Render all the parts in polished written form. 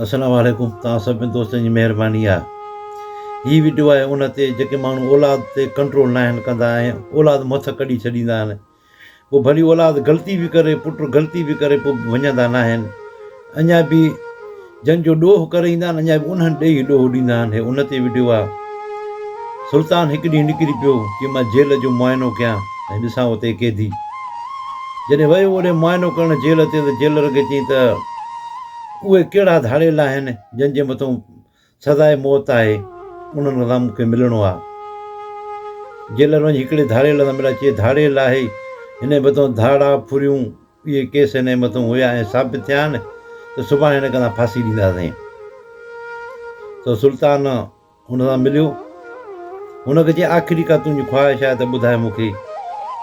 السلام عليڪم توهان سڀني دوستن جي مهرباني آ هي وڊيو آهي ان تي جيڪي ماڻهو اولاد تي ڪنٽرول ناهن ڪندا ۽ اولاد مٿ ڪڍي ڇڏيندا آهن پوء ڀلي اولاد غلطي به ڪري پٽ غلطي به ڪري پوء به وڃندا ناهن اڃا به جن جو ڏوهه ڪري ايندا آهن اڃا به انهن ڏي ئي ڏوهه ڏيندا آهن هي ان تي وڊيو آ سلطان هڪ ڏينهن نڪري پيو جي مان جيل جو معائنو ڪيان ۽ ڏسان اتي قيدي. جڏهن ويو اوڏي معائنو ڪرڻ جيل تي ته جيلر کي چيائين ته اهي ڪهڙا ڌاڙيل آهن جن جي مٿون سزاء موت آهي انهن سان مون کي ملڻو آهي. جيلر وڃي هڪڙي ڌاڙيل سان مليو چي ڌاڙيل آهي هن جي مٿون ڌاڙا ڦريون اهي ڪيس هن جي مٿون هيا ۽ ثابت ٿيا آهن ته سڀاڻي هن کي اسان ڦاسي ڏينداسين. سو سلطان هن سان مليو. هن کي چيائين آخري ڪا تنهنجي خواهش آهي ته ٻڌاء مون کي،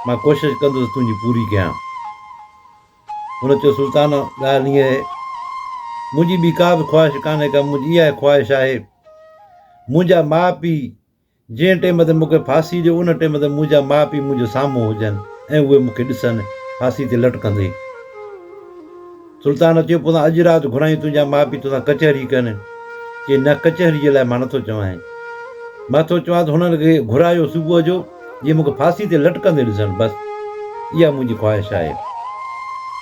مان ڪوشش ڪندس تنهنجي پوري ڪيان. هن چيو سلطان ڳالهه ائين آهي، منهنجي ٻي ڪا به خواهش ڪانهي ڪا، منهنجي اها خواهش آهي منهنجا ماء پيء جنهن ٽيم تي مون کي ڦاسي ڏيو، ان ٽيم تي منهنجا ماء پيء منهنجي سامهون هجن ۽ اهي مون کي ڏسن ڦاسي تي لٽڪندي. سلطان چيو، پوء اڄ رات گهرايون تنهنجا ماء پيء توسان ڪچهري ڪن. چي، نه ڪچهري جي لاء مان نٿو چوانء. مان ٿو چوان ته هنن کي گهرايو صبح جو، جيئن مون کي ڦاسي تي لٽڪندي ڏسن، بس اها منهنجي خواهش آهي.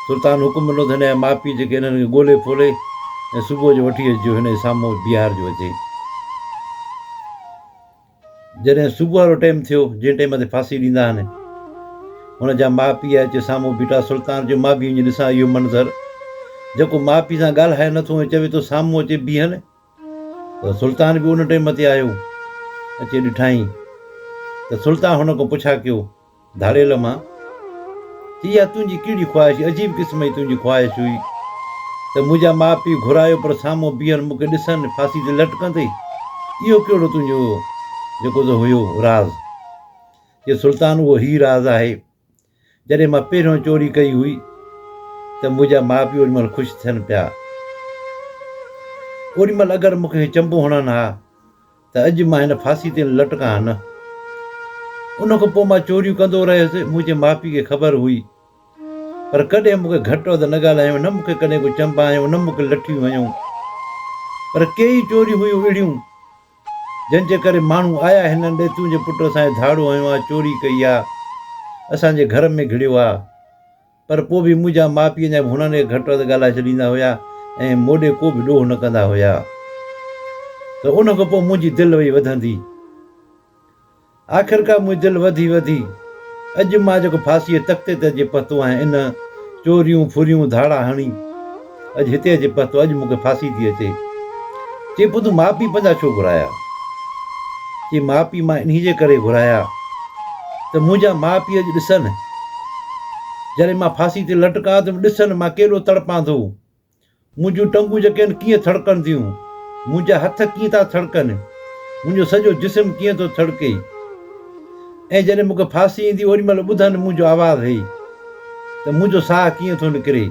سلطان حڪم ڏنو ته هن جا ماء پيء جيڪي انهن کي ڳولي ڦولي ۽ صبح جو وٺي اچجو هن جي سامهون بيهارجو اچي. جڏهن صبح وارو ٽيم ٿيو، جنهن ٽيم تي ڦاسي ڏيندا آهن، هن جا ماء پيء اچي سامهون بيٺا. سلطان چيو، مان به وڃي ڏسان اهو منظر، جيڪو ماء پيء سان ڳالهائي نٿو ۽ چوي ٿو سامهون اچي بيهن. ته سلطان به ان ٽيم تي آيو، اچي ڏٺائين ته سلطان هن کان پڇا ڪيو، ڌاڙيل مان، ته اها تنهنجي ڪهڙي خواهش، عجيب قسم جي تنهنجي خواهش هئي ته منهنجا ماء پيء گهرايو پر سامهون بيهن مون کي ڏسن ڦاسي تي لٽڪندي، اهو ڪهڙو تنهنجو جيڪو سو هيو راز؟ چي سلطان اهو هي راز آهي. جڏهن مان پهريون چوري ڪئي هئي ته منهنجا ماء پيء اوڏي مهل خوش ٿين پيا. اوڏي مهل اگر مون کي چنبو هڻن ها ته اڄ مان هن ڦاسي تي لٽڪان ها نه. ان کان پوء مان چوريون ڪندو رهيس، منهنجي ماء پيء کي خبر هئي پر ڪڏهن مون کي گهٽ وڌ نه ڳالهايائون، نه مون کي ڪڏهن ڪو چنبا هنيائون، نه مون کي لٺيون هنيائون. پر ڪيئي چوريون هيون اهڙيون جن جي ڪري ماڻهو آيا هنن ڏي، تنهنجي پٽ اسان کي ڌاڙو هنيو آ، چوري ڪئي آ، اسان جي گهر ۾ گهڙيو آ. پر پوء به منهنجا ماء پيء اڃا به هنن کي گهٽ وڌ ڳالهائي ڇڏيندا هيا ۽ مون ڏي ڪو به ڏوهه نه ڪندا هيا. ته ان کان پوء منهنجي دل وئي وڌندي. آخرڪار منهنجي دل وڌي وڌي اڄ مان جيڪو ڦاسيء تختي تي اچي پهتو آهيان ان چوريون، ڦريون، ڌاڙا هڻي اڄ هتي اچي پهتو اڄ مون کي ڦاسي ٿي اچي. چي پوء تون ماء پيء پنهنجا ڇو گهرايا؟ چي ماء پيء مان انهي جي ڪري گهرايا ته منهنجا ماء پيء اڄ ڏسن جڏهن مان ڦاسي تي لٽڪان ته ڏسن مان ڪيڏو تڙپان ٿو. منهنجون ٽنگون جيڪي آهن ڪيئن ٿڙڪن ٿيون، منهنجا هٿ ڪيئن ٿا ٿڙڪن، منهنجو سڄو جسم ڪيئن ٿو ٿڙڪي ۽ جڏهن مون کي ڦاسي ايندي اوڏي مهل ٻڌن منهنجو آواز هي ته منهنجو ساهه ڪيئن ٿو نڪري.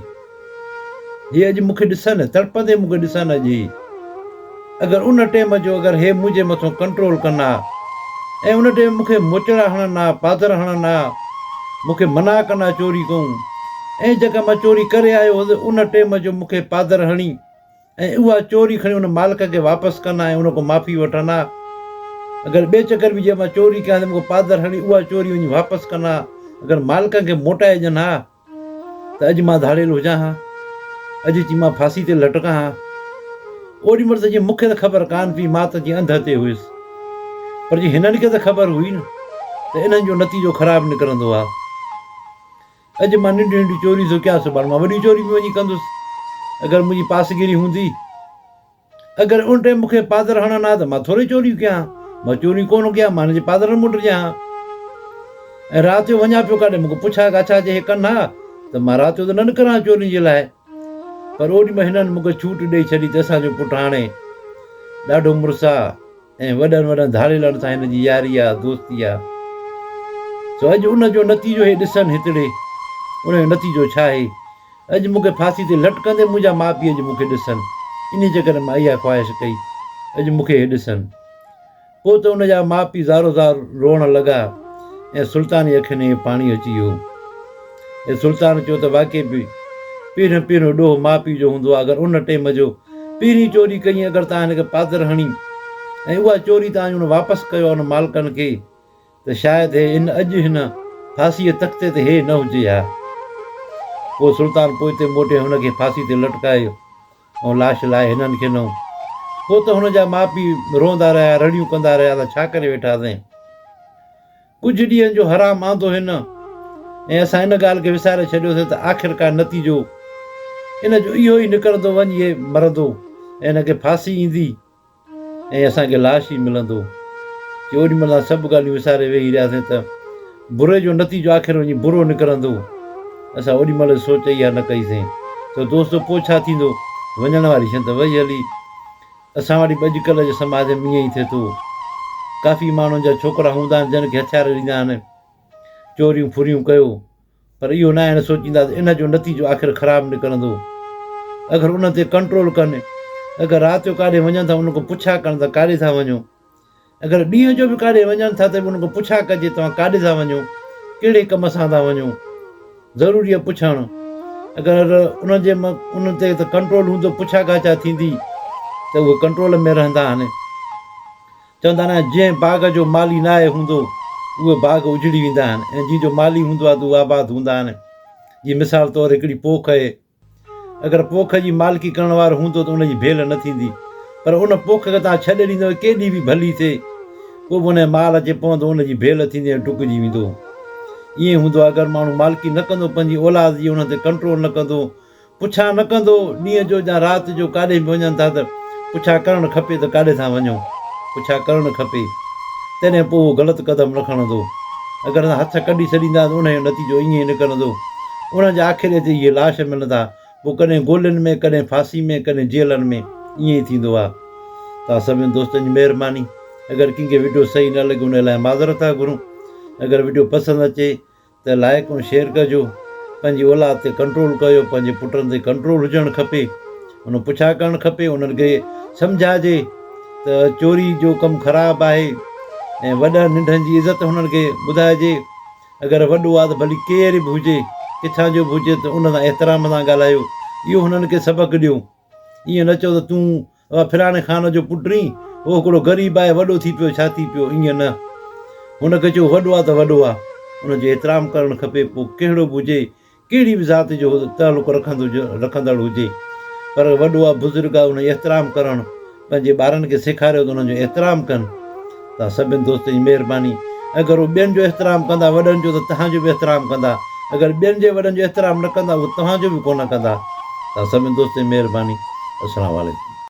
هي اڄ مون کي ڏسن، تڙپندي مون کي ڏسن اڄ هي. اگر ان ٽيم جو اگر هي منهنجي مٿون ڪنٽرول ڪن ها ۽ ان ٽيم مون کي موچڙا هڻن ها، پادر هڻن ها، مون کي منع ڪن ها چوري ڪئون ۽ جيڪا مان چوري ڪري آيو هوس ان ٽيم جو مون کي پادر هڻي ۽ اها چوري کڻي ان مالڪ کي واپس ڪن ها ۽ ان کان معافي وٺن ها. اگر ٻئي چڪر به جي مان چوري ڪيان ته مون کي پادر هڻي اها چوري وڃي واپس ڪن ها اگر مالڪن کي موٽائي ڏين ها. ته اڄ مان ڌاڙيل هجان ها، اڄ اچي مان ڦاسي تي لٽڪان ها. اوڏي مهل ته جيئن مون کي ته خبر ڪانه پئي، مان ته جيئن انڌ تي هيس. پر جي هنن کي ته خبر هئي نه ته انهن جو نتيجو خراب نڪرندو ها. اڄ مان ننڍيون ننڍيون چوريون ٿو ڪيان، سڀاڻي مان وڏيون چوريون به وڃي ڪندس. اگر منهنجي پاسگيري هوندي. اگر ان ٽيم مون کي پادر هڻن ها ته مان ٿوري چوريون ڪيان ها. مان چوريون ڪونه ڪيان، مان هن جي پادرن مان ڊڄان ها. ۽ رات جو وڃان پيو ڪاڏي، مون کي پڇا ڳاڇا جي هي ڪن ها ته مان رات جو ته نه نڪران ها چورين جي لاء. پر اوڏي مهل هنن مون کي ڇوٽ ڏيئي ڇڏي ته اسان جو پٽ هاڻي ڏاڍو مڙس آ ۽ وڏن وڏن ڌاڙيلن سان هن جي ياري آ، دوستي آ. سو اڄ ان جو نتيجو هي ڏسن هتڙي، ان جو نتيجو ڇا آهي؟ اڄ مون کي ڦاسي تي لٽڪندي منهنجا ماء پيء اڄ مون کي ڏسن، انهيء جي ڪري مان اها خواهش ڪئي، اڄ مون کي اهي ڏسن. پوء ته ان جا ماء پيء زارو زار روئڻ لڳا ۽ سلطان جي اکين ۾ پاڻي اچي ويو ۽ سلطان چيو ته واقعي به پهريون پهريون ڏوهه ماء پيء جو هوندو آهي، اگر ان ٽيم جو پهرين چوري ڪئي اگر توهان هن کي پادر هڻي ۽ اها چوري توهان جي هن واپس ڪيو آ ان مالڪن کي ته شايد هي ان اڄ هن ڦاسيء تختي تي هي نه هجي ها. پوء سلطان پوئتي موٽي هن کي ڦاسي تي لٽڪايو ۽ لاش لاهي هنن کي ڏنو. پوء ته هن جا ماء پيء روئندا رهيا، رڙيون ڪندا رهيا ته ڇا ڪري ويٺاسين. ڪجهه ڏينهن جو حرام آندو هن ۽ اسان ان ڳالهه کي وساري ڇڏيوسين ته آخرڪار نتيجو ان جو اهو ئي نڪرندو وڃ هي مرندو ۽ هن کي ڦاسي ايندي ۽ اسان کي لاش ئي ملندو. چي اوڏي مهل اسان سڀ ڳالهيون وساري ويهي رهياسين ته بري جو نتيجو آخر وڃي برو نڪرندو. اسان اوڏي مهل سوچ اها نه ڪئيسين ته دوستو پوء ڇا ٿيندو؟ وڃڻ واري شيء ته وئي هلي. اسان وٽ به اڄڪلهه جي سماج ۾ ائين ئي ٿئي ٿو. ڪافي ماڻهن جا ڇوڪرا هوندا آهن جن کي هٿيار ڏيندا آهن چوريون ڦريون ڪيو پر اهو ناهن سوچيندا ته ان جو نتيجو آخر خراب نڪرندو. اگر انهن تي ڪنٽرول ڪن، اگر رات جو ڪاڏي وڃن ٿا انهن کان پڇا ڪن ته ڪاڏي ٿا وڃو. اگر ڏينهن جو به ڪاڏي وڃن ٿا ته به انهن کان پڇا ڪجي توهان ڪاڏي ٿا وڃو، ڪهڙي ڪم سان ٿا وڃو. ضروري آهي پڇڻ. اگر انهن جي انهن تي ته ڪنٽرول هوندو پڇا ڳاڇا ٿيندي ته اهي ڪنٽرول ۾ رهندا آهن. چوندا آهن جنهن باغ جو مالي ناهي هوندو اهي باغ اجڙي ويندا آهن ۽ جنهن جو مالي هوندو آهي ته اهي آباد هوندا آهن. جيئن مثال طور هڪڙي پوک آهي اگر پوک جي مالڪي ڪرڻ وارو هوندو ته ان جي ڀيل نه ٿيندي پر ان پوک کي توهان ڇڏي ڏيندؤ ڪيڏي به ڀلي ٿئي پوء به ان جي مال اچي پوندو ان جي ڀيل ٿيندي ۽ ٽڪجي ويندو. ائين هوندو آهي اگر ماڻهو مالڪي نه ڪندو پنهنجي اولاد جي انهن تي ڪنٽرول نه ڪندو پڇا نه ڪندو، ڏينهن جو يا رات جو ڪاڏي به وڃن ٿا ته پڇا ڪرڻ کپي ته ڪاڏي ٿا وڃو، پڇا ڪرڻ کپي، تڏهن پوء اهو غلط قدم نه کڻندو. اگر اسان هٿ ڪڍي ڇڏيندا ته انهيء جو نتيجو ائين ئي نڪرندو. انهن جا آخر اچي اهي لاش ملندا، پوء ڪڏهن گولين ۾، ڪڏهن ڦاسي ۾، ڪڏهن جيلن ۾، ائين ئي ٿيندو آهي. توهان سڀني دوستن جي مهرباني. اگر ڪنهن کي وڊيو صحيح نه لڳي انهيء لاء معذرت ٿا گهرون. اگر وڊيو پسند اچي ته لائيڪ ۽ شيئر ڪجو. پنهنجي اولاد تي ڪنٽرول ڪيو پنهنجي پٽن تي ڪنٽرول هجڻ کپي ان پڇا ڪرڻ کپي انهن کي سمجهائجي ته چوري جو ڪم خراب آهي ۽ وڏن ننڍن جي عزت هنن کي ٻڌائجي اگر وڏو آهي ته ڀلي ڪير به هجي ڪٿان جو به هجي ته ان سان احترام سان ڳالهايو اهو هنن کي سبق ڏيو ائين نه چئو ته تون اها فلاڻي خان جو پٽ ئي، هو هڪڙو غريب آهي، وڏو ٿي پيو ڇا ٿي پيو، ائين نه. هن کي چئو وڏو آ ته وڏو آ، ان جو احترام ڪرڻ کپي، پوء ڪهڙو به هجي، ڪهڙي به ذات جو تعلق رکندڙ هجي، پر وڏو آ، بزرگ آ، ان جو احترام ڪرڻ پنهنجي ٻارن کي سيکاريو ته انهن جو احترام ڪن. توهان سڀني دوستن جي مهرباني. اگر هو ٻين جو احترام ڪندا وڏن جو ته توهان جو به احترام ڪندا. اگر ٻين جي وڏن جو احترام نه ڪندا اهي توهان جو به ڪونه ڪندا. توهان سڀني دوستن جي مهرباني. السلام عليڪم.